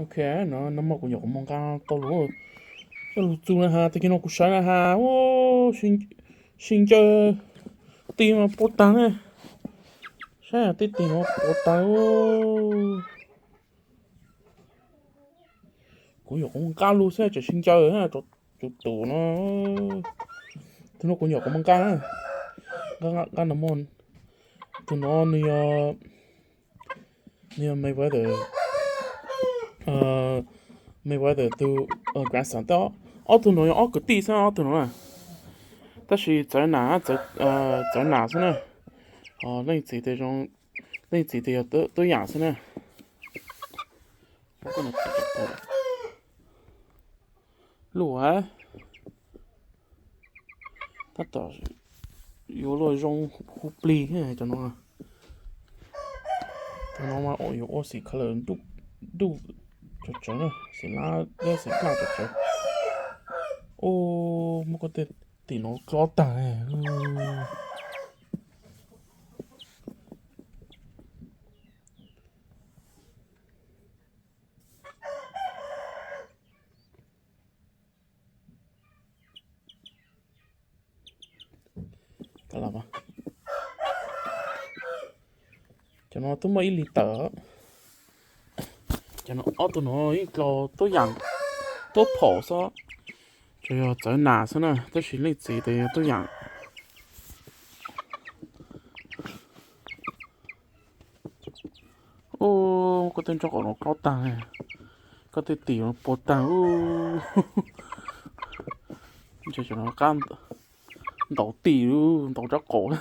Ok, no no mas kuv nyuam qhuav mus nqa tau lub, lub txus na has, tag kis no kuv sawv na has, sib ncaws, tij mas puas tag ne, saib tij tij no puas tag. Kuv nyuam qhuav mus nqa lug xwb tseem sib ncaws, tus tus no, tus no kuv nyuam qhuav mus nqa na, nqa no, tus no nws yog, nws yog Mayweather, Mayweather tus grandson, ob tug no yog ob kwv tij xwb ob tug no na, tab sis txawv nam, txawv nam xwb na, leej txiv tias zoo, leej txiv tias yog tub yam xwb na. Luj, tab tom yuav luag zoo hu plig cov no. Cov no mas yuav ua xim color ntuj tsawv tsawv, xim lab thiab xim daj tsawv tsawv. Ub, muab koj tej tim no klob tag. Cov no twb muaj ib li tawm. Cov no ob tug no yeej dlaus tub yam, tub phaum xwb, tsuas yog txawv nas xwb na, tab sis leej txiv tias yog tub yam. Ub, koj tej nraub qaum no klob tag, koj tej tim no puas tag. Ntshe cov no qab ntaus tim, ntaus nraub qaum.